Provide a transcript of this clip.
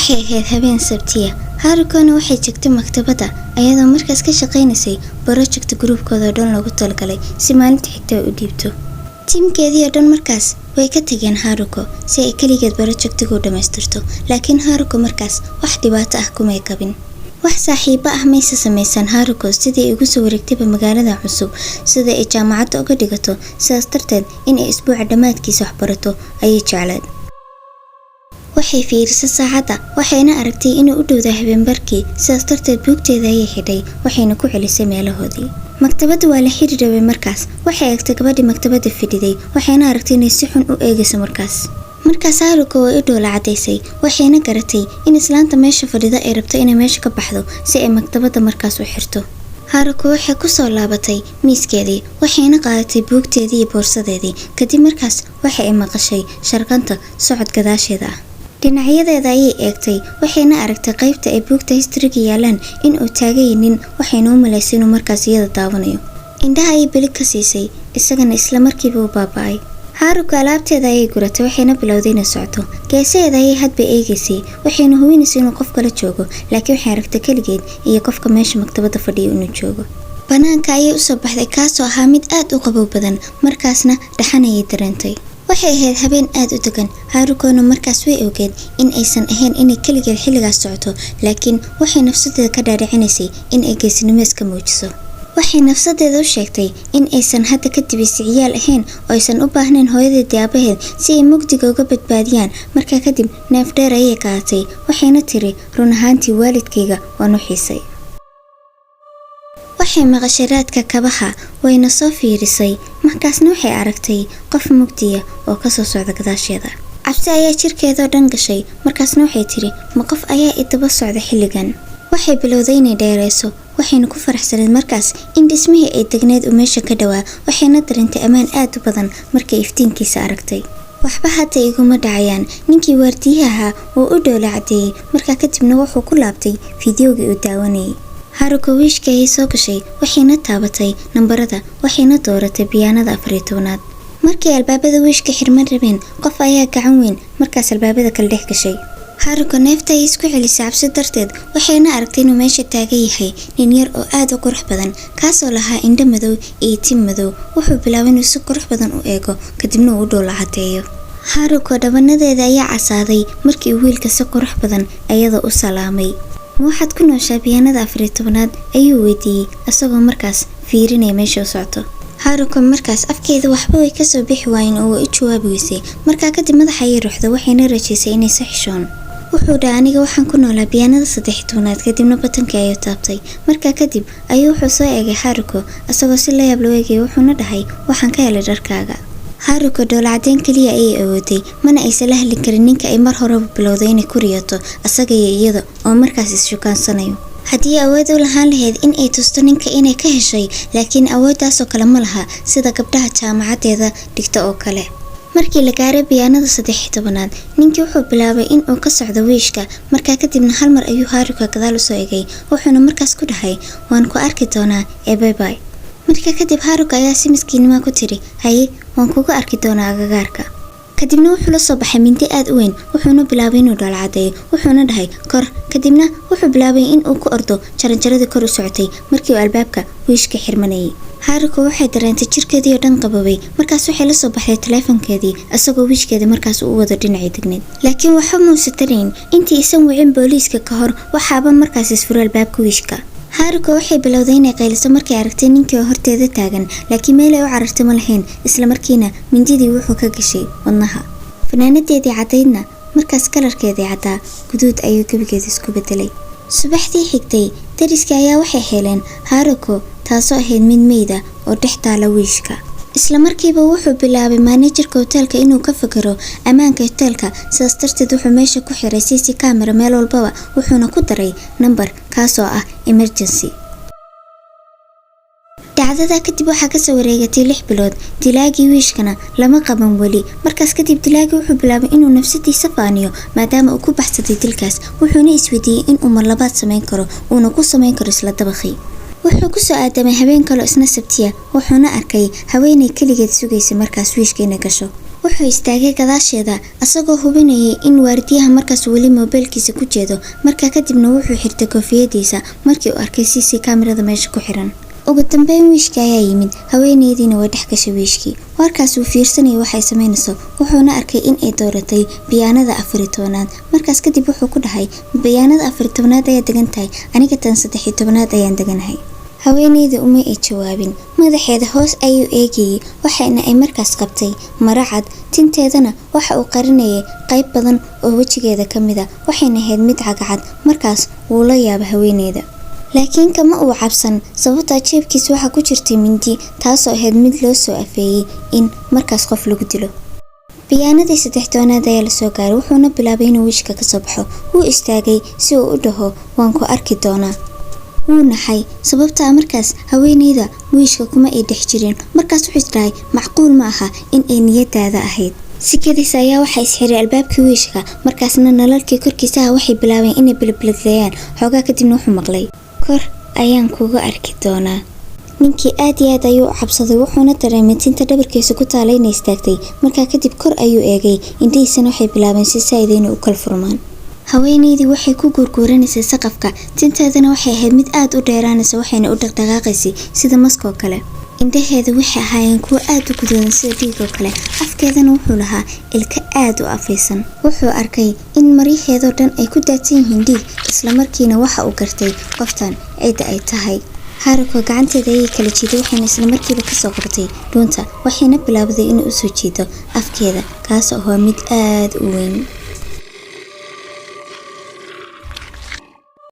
Waxay ahayd habeen Sabtiya. Harukona waxay joogtay maktabadda, ayadoo markaas ka shaqaynaysay project groupkooda oo dhan loogu talagalay si maalinta xigta ay u dhiibto. Tiimkeedii oo dhan markaas way ka tageen Haruko si ay keligeed projectiga u dhammaystirto, laakiin Haruko markaas wax dhibaato ah kumay qabin. Wax saaxiibo ah mayse samaysan Haruko sidii ay ugu soo wareegtayba magaalada cusub sida ay jaamacadda uga dhigato, sidaas darteed in ay isbuuca dhammaadkiisa wax barato ayay jecleed. Waxay fiirisay saacadda, waxayna aragtay inuu u dhowdaa habeenbarkii, sidaas darteed buugteeda ayay xidhay, waxayna ku celisay meelahoodii. Maktabadda waa la xiri rabay markaas. Waxay eegtay gabadhii maktabadda fadhiday, waxayna aragtay inay si xun u eegayso markaas. Markaas Haruko way u dhoola cadaysay, waxayna garatay in islaanta meesha fadhida ay rabto inay meesha ka baxdo si ay maktabadda markaas u xirto. Haruko waxay ku soo laabatay miiskeedii, waxayna qaadatay buugteedii iyo boorsadeedii. Kadib markaas waxa ay maqashay sharqanta socod gadaasheeda ah. Dhinacyadeeda ayay eegtay, waxayna aragtay qaybta ay buugta historyga yaalaan in uu taagay nin, waxayna u malaysay inuu markaas iyada daawanayo. Indhaha ayay belig ka siisay, isagana isla markiiba u baaba'ay. Haruko alaabteeda ayay guratay, waxayna bilowday inay socoto. Geesaheeda ayay hadba eegaysay, waxayna hubinaysay inuu qof kala joogo, laakiin waxay aragtay keligeed iyo qofka meesha maktabadda fadhiya inuu joogo. Banaanka ayay usoo baxday, kaasoo ahaa mid aad u qabow badan, markaasna dhaxan ayay dareentay. Waxay ahayd habeen aad u degan. Harukona markaas way ogeed in aysan ahayn inay keligeed xilligaas socoto, laakiin waxay nafsadeeda ka dhaadhicinaysay in ay geesinimo iska muujiso. Waxay nafsadeeda u sheegtay in aysan hadda kadib isciyaal ahayn oo aysan u baahnayn hooyadeed iyo aabaheed si ay mugdiga uga badbaadiyaan. Markaa kadib neef dheer ayay qaadatay, waxayna tiri, "Run ahaantii waalidkayga waan u xiisay." Waxay maqashay raadka kabaha, wayna soo fiirisay. Markaasna waxay aragtay qof mugdiya oo kasoo socda gadaasheeda. Cabsi ayaa jirkeedoo dhan gashay. Markaasna waxay tiri, "Ma qof ayaa i daba socda xilligan?" Waxay bilowday inay dheereyso, waxayna ku faraxsaneed markaas in dhismihii ay degneed uu meesha ka dhowaa, waxayna dareentay ammaan aad u badan markay iftiinkiisa aragtay. "Waxba hadda iguma dhacayaan." Ninkii waardiyaha ahaa wuu u dhoola cadeeyey. Markaa kadibna wuxuu ku laabtay fideogii uu daawanayay. Haruko wiishka ayay soo gashay, waxayna taabatay nambarada, waxayna dooratay biyaanada 14aad. Markii albaabada wiishka xirman rabeen, qof ayaa gacan weyn markaas albaabada kala dhex gashay. Haruko neefta ayay isku celisay cabsi darteed, waxayna aragtay inuu meesha taagan yahay nin yar oo aad u qurux badan, kaasoo lahaa indho madow iyo tim madow. Wuxuu bilaabay inuu si qurux badan u eego, kadibna uu u dhoola cadeeyo. Haruko dhabanadeeda ayaa casaaday markii uu wiilka si qurux badan ayadoo u salaamay. "Ma waxaad ku nooshaa biyaanada 14aad?" ayuu weydiiyey, isagoo markaas fiirinaya meesha u socto. Haruko markaas afkeeda waxba way kasoo bixi waayeen oo way u jawaabi weysay. Markaa kadib madaxa ayay ruxda, waxayna rajaysay inaysa xishoon. Wuxuu dhaha, "Aniga waxaan ku noolaa biyaanada 13aad." Kadibna batankii ayuu taabtay. Markaa kadib ayuu wuxuu soo eegay Haruko isagoo si la yaab loo eegayay, wuxuuna dhahay, "Waxaan ka helay dharkaaga." Haruko dhoolacadeen keliya ayay awooday, mana aysan la hadli karin ninka ay mar horeba bilowday inay ku riyoto asaga iyo iyada oo markaas is-shukaansanayo. Haddii awood u lahaan lahayd in ay tusto ninka inay ka heshay, laakiin awooddaasoo kale ma laha sida gabdhaha jaamacadeeda dhigta oo kale. Markii la gaaray biyaanada 13aad, ninkii wuxuu bilaabay in uu ka socdo wiishka. Markaa kadibna hal mar ayuu Haruka gadaal usoo egay, wuxuuna markaas ku dhahay, "Waan ku arki doonaa ee bye bye." Markaa kadib Haruka ayaa si miskiinnima ku tiri, "Haye, waan kugu arki doonaa agagaarka." Kadibna wuxuu la soo baxay mindi aad u weyn, wuxuuna bilaabay inuu dhoolcadeeyo, wuxuuna dhahay, "Kor." Kadibna wuxuu bilaabay in uu ku ordo jaranjaradii kor u socotay. Markii uu albaabka wiishka xirmanayay, Haruko waxay dareentay jirkeedii oo dhan qabobay. Markaas waxay la soo baxday taleefankeedii, isagoo wiishkeedii markaas uu wado dhinacii degneed, laakiin waxba muusa tarayn. Intii isan wicin booliiska ka hor, waxaaba markaas isfuray albaabka wiishka. Haruko waxay bilowday inay qayliso markay aragtay ninkii oo horteeda taagan, laakiin meel ay u carartay ma lahayn. Isla markiina mindidii wuxuu ka gashay wadnaha. Fanaanadeedii caddaydna markaas kalarkeedii caddaa guduud ayuu gebigeeda isku bedelay. Subaxdii xigtay dariska ayaa waxay heleen Haruko, taasoo ahayd mid meyda oo dhex taala wiishka. Isla markiiba wuxuu bilaabay managerka hoteelka inuu ka fakero ammaanka hoteelka. Sidaas darteed wuxuu meesha ku xiray CC camera meel walbaba, wuxuuna ku daray nambar kaasoo ah emergency. Dhacdada kadib waxaa kasoo wareegatay 6 bilood. Dilaagii wiishkana lama qaban weli. Markaas kadib dilaagii wuxuu bilaabay inuu nafsadiisa faaniyo maadaama uu ku baxsaday dilkaas, wuxuuna isweydiiyey inuu mar labaad samayn karo, uuna ku samayn karo isla dabaqii. Wuxuu kusoo aadamay habeen kaloo isna Sabtiya, wuxuuna arkay haweeney keligeed sugaysa markaas wiishka inay gasho. Wuxuu istaagay gadaasheeda, asagoo hubinayay in waardiyaha markaas weli moobeelkiisa ku jeedo. Markaa kadibna wuxuu xirtay koofiyadiisa markii uu arkay CC kamerada meesha ku xiran. Ugu dambeyn wiishkii ayaa yimid, haweeneydiina way dhex gashay wiishkii. Warkaas uu fiirsanayay waxay samaynayso, wuxuuna arkay in ay dooratay biyaanada 14aad. Markaas kadib wuxuu ku dhahay, "Biyaanada 14aad ayaa degan tahay, aniga tan 13aad ayaan deganahay." Haweeneyda uma ay jawaabin, madaxeeda hoos ayuu eegayay, waxaana ay markaas qabtay maro cad. Tinteedana waxa uu qarinayay qayb badan oo wejigeeda ka mid a, waxayna ahayd mid cagacad. Markaas wuu la yaaba haweeneyda, laakiin kama uu cabsan, sababtaa jeebkiisa waxaa ku jirtay mindi, taasoo ahayd mid loo soo afeeyey in markaas qof lagu dilo. Biyaanadii 13aad ayaa lasoo gaaray, wuxuuna bilaabay inuu wiishka kasoo baxo. Wuu istaagay si uu u dhaho, "Waan ku arki doonaa." Wuu naxay, sababtaa markaas haweeneyda wiishka kuma ay dhex jirin. Markaas wuxuu isdhahay, "Macquul ma aha in ay niyadaada ahayd." Sikadiisa ayaa waxaa isxiray albaabkii wiishka, markaasna nalalkii korkiisaha waxay bilaabeen inay bilbiladleeyaan. Xoogaa kadibna wuxuu maqlay, "Kor ayaan kuga arki doonaa." Ninkii aad iyo aad ayuu u cabsaday, wuxuuna dareemay tinta dhabarkiisa ku taala inay istaagtay. Markaa kadib kor ayuu eegay, indhihiisana waxay bilaabeen si saa'id inay u kala furmaan. Haweeneydii waxay ku guurguuranaysay saqafka, tinteedana waxay ahayd mid aad u dheeraanaysa, waxayna u dhaqdhaqaaqaysay sida maskoo kale. Indhaheeda waxay ahaayeen kuwo aad u guduudan sida dhiigoo kale, afkeedana wuxuu lahaa ilka aad u afaysan. Wuxuu arkay in maryaheedoo dhan ay ku daadsan yihiin dhiig, islamarkiina waxa uu gartay qoftan cidda ay tahay. Haruko gacanteeda ayay kala jiiday, waxayna islamarkiiba kasoo qabatay dhuunta, waxayna bilaabday inay usoo jiido afkeeda, kaas oo ahaa mid aad u weyn.